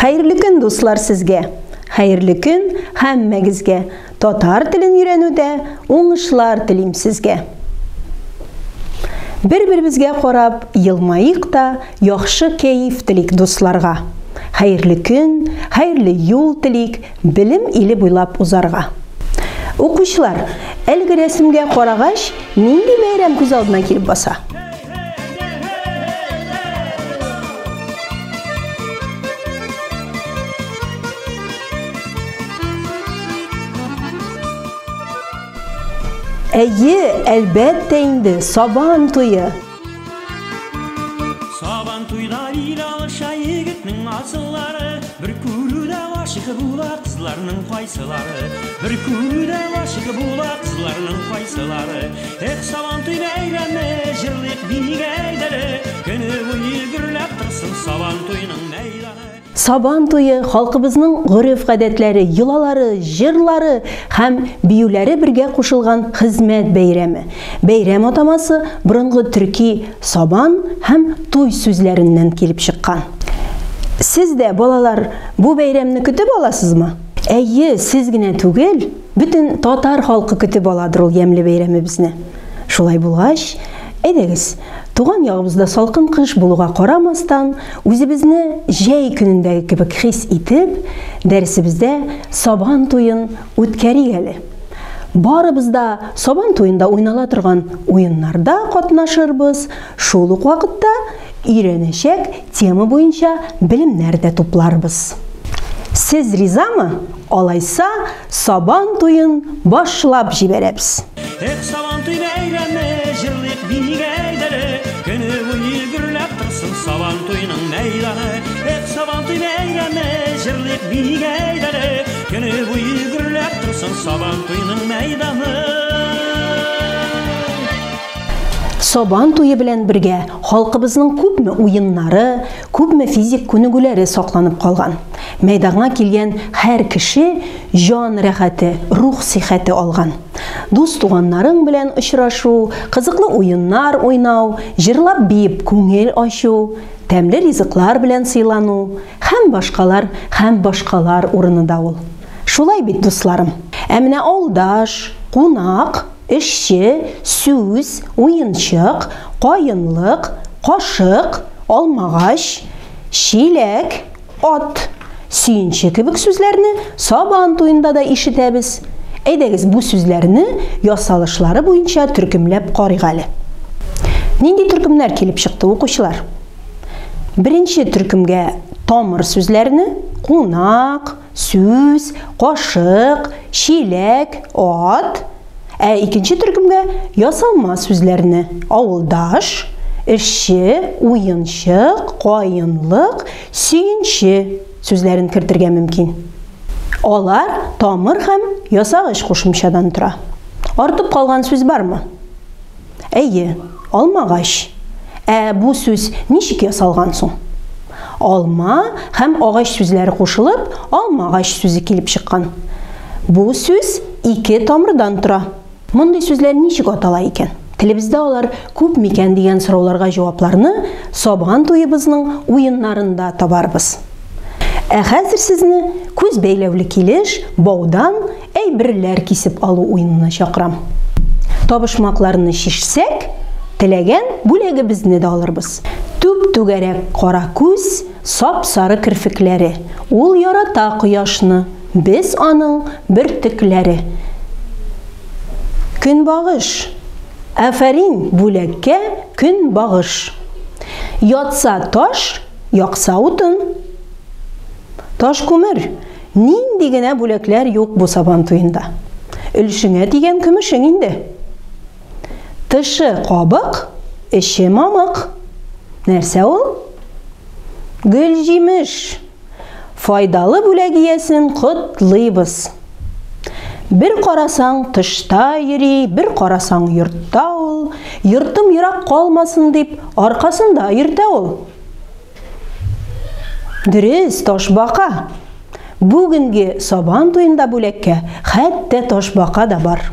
Хәерле көн, дуслар, сезгә! Хәерле көн һәммәгезгә! Татар телен өйрәнүдә уңышлар телим сезгә! Бер-беребезгә карап елмаек та, яхшы кәеф телик дусларга. Хәерле көн, хәерле юл телик, белем иле буйлап узарга. Укучылар, әлеге рәсемгә карагач, нинди бәйрәм күз алдына килеп баса? Әйе, әлбәттә инде, Сабан туе. Сабан туйда ил алыша егетнең асыллары, бер күрүдә гашыйк була кызларның кайсылары, бер күрүдә гашыйк була кызларның кайсылары. Эх, Сабан туй бәйрәме, җырлыйк биик әйдәле, көне буе гөрләп торсын Сабан туйның мәйданы. Сабан туе, халкыбызның гореф-гадәтләре, йолалары, җырлары һәм биюләре бергә кушылган хезмәт бәйрәме. Бәйрәм атамасы борынгы төрки сабан һәм туй сүзләреннән килеп чыккан. Сез дә, балалар, бу бәйрәмне көтеп аласызмы? Әйе, сез генә түгел, бөтен татар халкы көтеп аладыр ул ямьле бәйрәмебезне. Шулай булгач, әйдәгез, туган ягыбызда салкын кыш булуга карамастан, үзебезне җәй көнендәге кебек хис итеп, дәресебездә Сабан туен үткәрик әле. Барыбыз да Сабан туенда уйнала торган уеннарда катнашырбыз, шул ук вакытта өйрәнәчәк тема буенча белемнәр дә тупларбыз. Сез ризамы? Алайса, Сабан туен башлап җибәрәбез. Эх, Сабан туй бәйрәме, җырлыйк, биик әйдәле, көне буе гөрләп торсын Сабан туйның мәйданы. Эх, Сабан туй бәйрәме, җырлыйк, биик әйдәле, көне буе гөрләп торсын Сабан туйның мәйданы. Сабан туе белән бергә халкыбызның күпме уеннары, күпме физик күнегүләре сакланып калган. Мәйданга килгән һәр кеше җан рәхәте, рух сихәте алган. Дус-туганнарың белән очрашу, кызыклы уеннар уйнау, җырлап-биеп күңел ачу, тәмле ризыклар белән сыйлану һәм башкалар, һәм башкалар урыны да ул. Шулай бит, дусларым? Ә менә авылдаш, кунак, эшче, сүз, уенчык, каенлык, кашык, алмагач, чиләк, Ат, сөенче кебек сүзләрне Сабан туенда да ишетәбез. Әйдәгез, бу сүзләрне ясалышлары буенча төркемләп карыйк әле. Нинди төркемнәр килеп чыкты, укучылар? Беренче төркемгә тамыр сүзләрне кунак, сүз, кашык, чиләк, ат, Ә икенче төркемгә ясалма сүзләрне авылдаш, эшче, уенчык, каенлык, сөенче сүзләрен кертергә мөмкин. Алар тамыр һәм ясагыч кушымчадан тора. Артып калган сүз бармы? Әйе, алмагач. Ә бу сүз ничек ясалган соң? Алма һәм агач сүзләре кушылып, алмагач сүзе килеп чыккан. Бу сүз ике тамырдан тора. Мондый сүзләр ничек атала икән? Телебездә алар күп микән дигән сорауларга җавапларны Сабан туебызның уеннарында табарбыз. Ә хәзер сезне күз бәйләүле килеш баудан әйберләр кисеп алу уенына чакырам. Табышмакларны чишсәк, теләгән бүләгебезне дә алырбыз. Түп-түгәрәк кара күз, сап-сары керфекләре. Ул ярата кояшны, без аның бөртекләре. Көнбагыш. Афәрин, бүләккә көнбагыш. Ятса таш, якса утын. Таш күмер. Нинди генә бүләкләр юк бу Сабан туенда. Өлешеңә тигән көмешең инде. Тышы кабык, эче мамык. Нәрсә ул? Гөлҗимеш. Файдалы бүләк иясен котлыйбыз. Бер карасаң, тышта йөри, бер карасаң, йортта ул. Йортым ерак калмасын дип, аркасында йөртә ул. Дөрес, ташбака. Бүгенге Сабан туенда бүләккә хәтта ташбака да бар.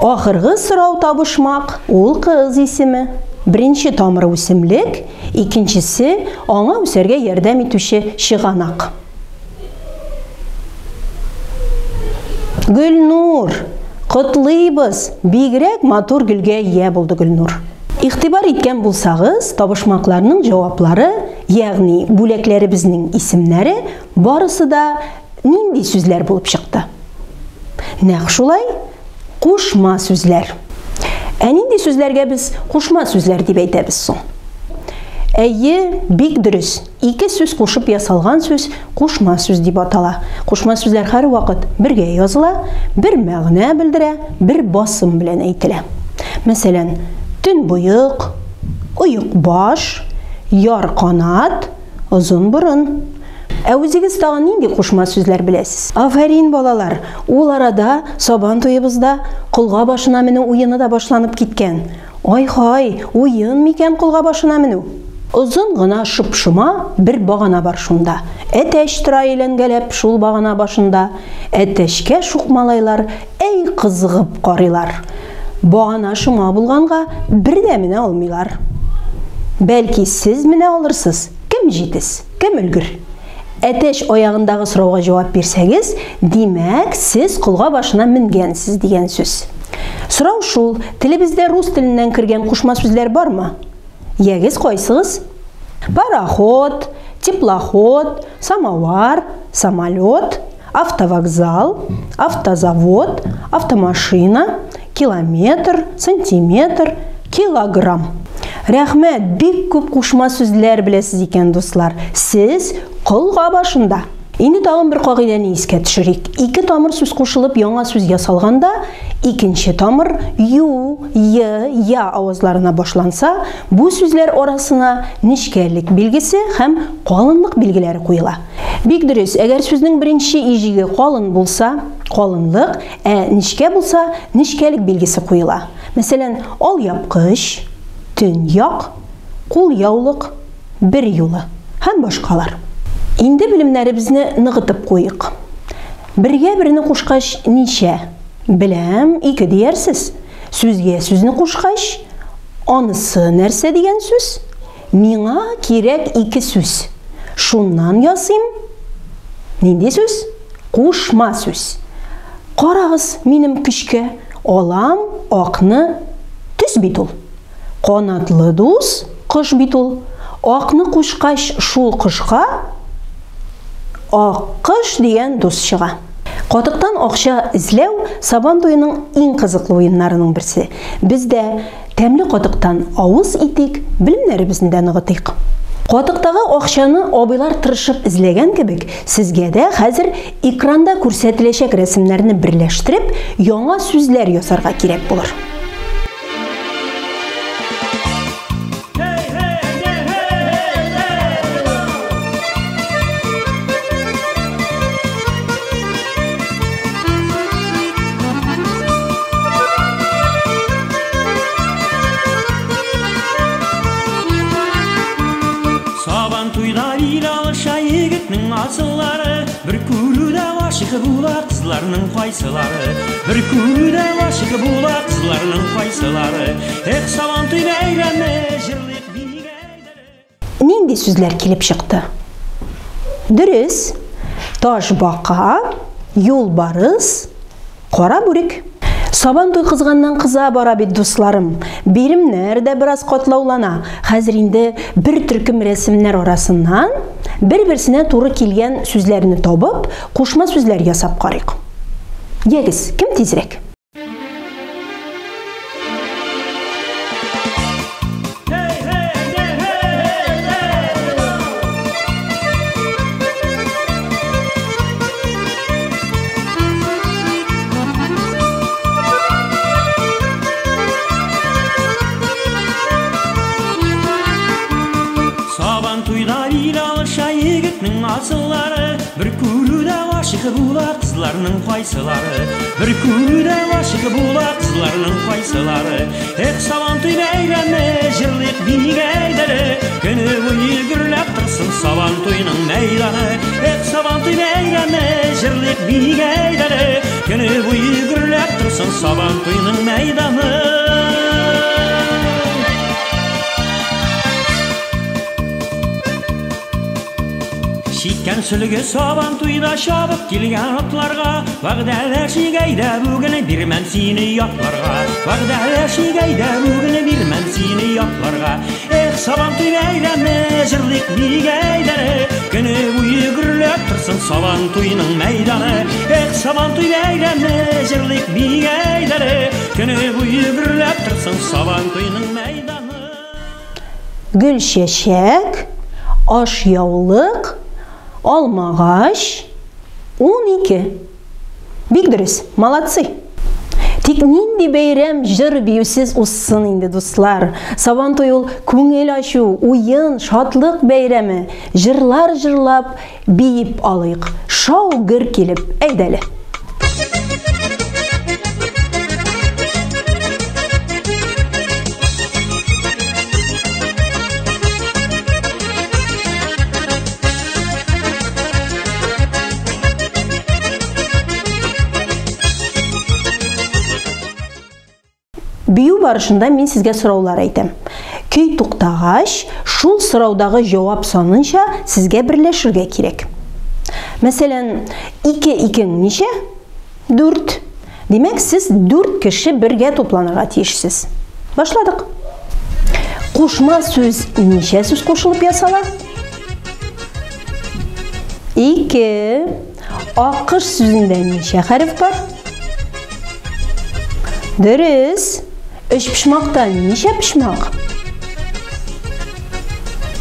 Ахыргы сорау табышмак, ул кыз исеме. Беренче тамыры үсемлек, икенчесе аңа үсәргә ярдәм итүче чыганак. Гөлнур! Котлыйбыз! Бигрәк матур гөлгә ия булды Гөлнур. Игътибар иткән булсагыз, табышмакларның җаваплары, ягъни бүләкләребезнең исемнәре барысы да нинди сүзләр булып чыкты? Нәкъ шулай, кушма сүзләр. Ә нинди сүзләргә без кушма сүзләр дип әйтәбез соң? Әйе, бик дөрес. Ике сүз кушып ясалган сүз кушма сүз дип атала. Кушма сүзләр һәрвакыт бергә языла, бер мәгънә белдерә, бер басым белән әйтелә. Мәсәлән, төнбоек, оекбаш, яр канат, озын борын. Ә үзегез тагын нинди кушма сүзләр беләсез? Афәрин, балалар! Ул арада Сабан туебызда колга башына менү уены да башланып киткән. Ай-һай, уен микән колга башына менү? Озын гына шоп-шома бер багана бар шунда. Әтәч тора әйләнгәләп шул багана башында. Әтәчкә шук малайлар әй кызыгып карыйлар. Багана шома булганга бер дә менә алмыйлар. Бәлки сез менә алырсыз, кем җитез, кем өлгер? Әтәч аягындагы сорауга җавап бирсәгез, димәк, сез колга башына менгәнсез дигән сүз. Сорау шул, телебездә рус теленнән кергән кушма сүзләр бармы? Ягез, кайсыгыз? Пароход, теплоход, самовар, самолет, автовокзал, автозавод, автомашина, километр, сантиметр, килограмм. Рәхмәт, бик күп кушма сүзләр беләсез икән, дуслар. Сез колга башында. Инде тагын бер кагыйдәне искә төшерик. Ике тамыр сүз кушылып яңа сүз ясалганда, икенче тамыр ю, е, я авазларына башланса, бу сүзләр арасына нечкәлек билгесе һәм калынлык билгеләре куела. Бик дөрес, әгәр сүзнең беренче иҗеге калын булса, калынлык, ә нечкә булса, нечкәлек билгесе куела. Мәсәлән, алъяпкыч, төньяк, кулъяулык, берьюлы һәм башкалар. Инде белемнәребезне ныгытып куйык. Бергә берне кушкач ничә? Беләм, ике диярсез. Сүзгә сүзне кушкач, анысы нәрсә дигән сүз? Миңа кирәк ике сүз. Шуннан ясыйм. Нинди сүз? Кушма сүз. Карагыз минем көчкә, алам акны, төс бит ул. Канатлы дус, кош бит ул. Акны кушкач шул кошка, аккош дигән дус чыга. Катыктан акча эзләү Сабан туеның иң кызыклы уеннарының берсе. Без дә тәмле катыктан авыз итик, белемнәребезне дә ныгытыйк. Катыктагы акчаны абыйлар тырышып эзләгән кебек, сезгә дә хәзер экранда күрсәтеләчәк рәсемнәрне берләштереп, яңа сүзләр ясарга кирәк булыр. Сабан туйда бил алыша егетнең асыллары, бер күрүдә гашыйк була кызларның кайсылары, бер күрүдә гашыйк була кызларның кайсылары. Эх, Сабан туй бәйрәме, җырлыйк биик әйдәле. Нинди сүзләр килеп чыкты? Дөрес, ташбака, юлбарыс, кара бүрек. Сабан туй кызганнан кыза бара бит, дусларым. Биремнәр дә бераз катлаулана. Хәзер инде бер төркем рәсемнәр арасыннан бер-берсенә туры килгән сүзләрне табып, кушма сүзләр ясап карыйк. Ягез, кем тизрәк? Сабан туйда бил алыша егетнең асыллары, бер күрүдә гашыйк була кызларның кайсылары, бер күрүдә гашыйк була кызларның кайсылары. Эх, Сабан туй бәйрәме, җырлыйк биик әйдәле, көне буе гөрләп торсын Сабан туйның мәйданы. Эх, Сабан туй бәйрәме, җырлыйк биик әйдәле, көне буе гөрләп торсын Сабан туйның мәйданы. Чиккән сөлге сабан туйда чабып килгән атларга, Вәгъдәләшик әйдә бүген, бирмәм сине ятларга. Вәгъдәләшик әйдә бүген, бирмәм сине ятларга. Эх, сабан туй бәйрәме, җырлыйк бик әйдәле, Көне буе гөрләп торсын сабан туйның мәйданы. Эх, сабан туй бәйрәме, җырлыйк бик әйдәле, Көне буе гөрләп торсын сабан туйның мәйданы. Гөлчәчәк, ашъяулык, алмагач, 12. Бик дөрес, молодцы! Тик нинди бәйрәм җыр-биюсез узсын инде, дуслар? Сабантуй ул күңел ачу, уен, шатлык бәйрәме. Җырлар җырлап, биеп алыйк. Шау-гөр килеп, әйдәле! Бию барышында мин сезгә сораулар әйтәм. Көй туктагач, шул сораудагы җавап санынча сезгә берләшергә кирәк. Мәсәлән, 2 икең ничә? 4. Димәк, сез 4 кеше бергә тупланырга тиешсез. Башладык. Кушма сүз ничә сүз кушылып ясала? 2. Акыш сүзендә ничә хәреф бар? Дөрес. Өч почмакта ничә почмак?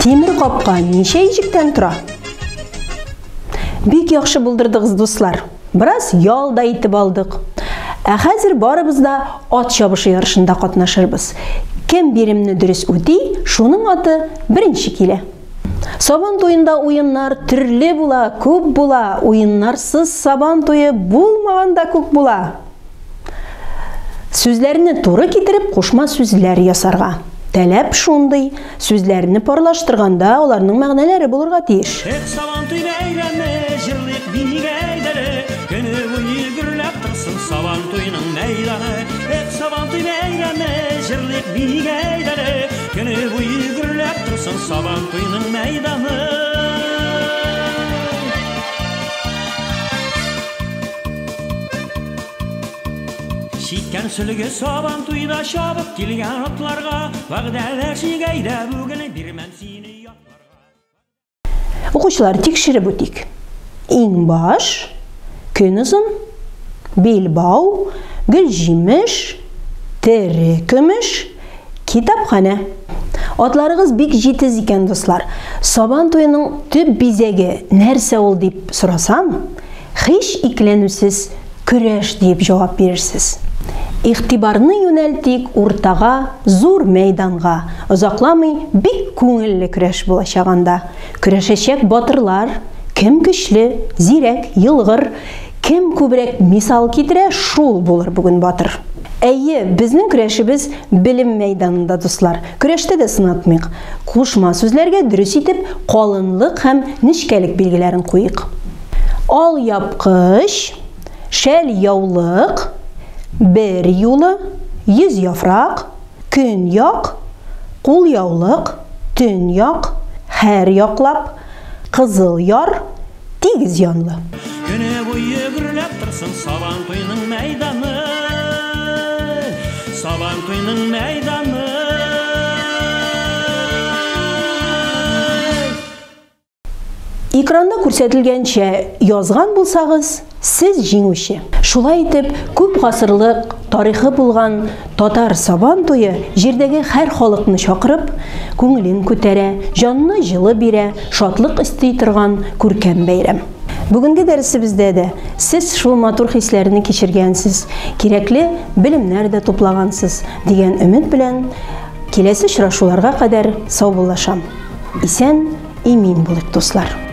Тимер капка ничә иҗектән тора? Бик яхшы булдырдыгыз, дуслар. Бераз ял да итеп алдык. Ә хәзер барыбыз да ат чабышы ярышында катнашырбыз. Кем биремне дөрес үти, шуның аты беренче килә. Сабан туенда уеннар төрле була, күп була. Уеннарсыз сабан туе булмаган да күк була. Сүзләрне туры китереп кушма сүзләр ясарга. Таләп шундый, сүзләрне парлаштырганда аларның мәгънәләре булырга тиеш. Эх, Сабантуй бәйрәме, җырлыйк бик әйдәле, Көне буе гөрләп торсын Сабантуйның мәйданы. Эх, Сабантуй бәйрәме, җырлыйк бик әйдәле, Көне буе гөрләп торсын Сабантуйның мәйданы. Чиккән сөлге сабан туйда чабып килгән атларга, Вәгъдәләшик әйдә бүген, бирмәм сине ятларга. Укучылар, тикшереп үтик. Иңбаш, көнозын, билбау, гөлҗимеш, тере көмеш, китапханә. Атларыгыз бик җитез икән, дуслар. Сабан туеның төп бизәге нәрсә ул дип сорасам, Һич икеләнүсез көрәш диеп җавап бирерсез. Игътибарны юнәлтик уртага, зур мәйданга. Озакламый бик күңелле көрәш булачак анда. Көрәшәчәк батырлар, кем көчле, зирәк, елгыр, кем күбрәк мисал китерә, шул булыр бүген батыр. Әйе, безнең көрәшебез белем мәйданында, дуслар. Көрәштә дә сынатмыйк. Кушма сүзләргә дөрес итеп калынлык һәм нечкәлек билгеләрен куйыйк. Алъяпкыч, шәл яулык, бер юлы, 100 яфрак, көньяк, кулъяулык, төньяк, һәр яклап, кызыл яр, тигез янлы. Көне буе гөрләп торсын Сабан туеның мәйданы, Сабан туеның мәйданы. Экранда күрсәтелгәнчә язган булсагыз, сез җиңүче. Шулай итеп, күп гасырлык тарихы булган татар Сабан туе җирдәге һәр халыкны чакырып, күңелен күтәрә, җанына җылы бирә, шатлык өсти торган күркәм бәйрәм. Бүгенге дәресебездә дә сез шул матур хисләрне кичергәнсез, кирәкле белемнәр дә туплагансыз дигән өмет белән киләсе очрашуларга кадәр саубуллашам. Исән, имин булыйк, дуслар!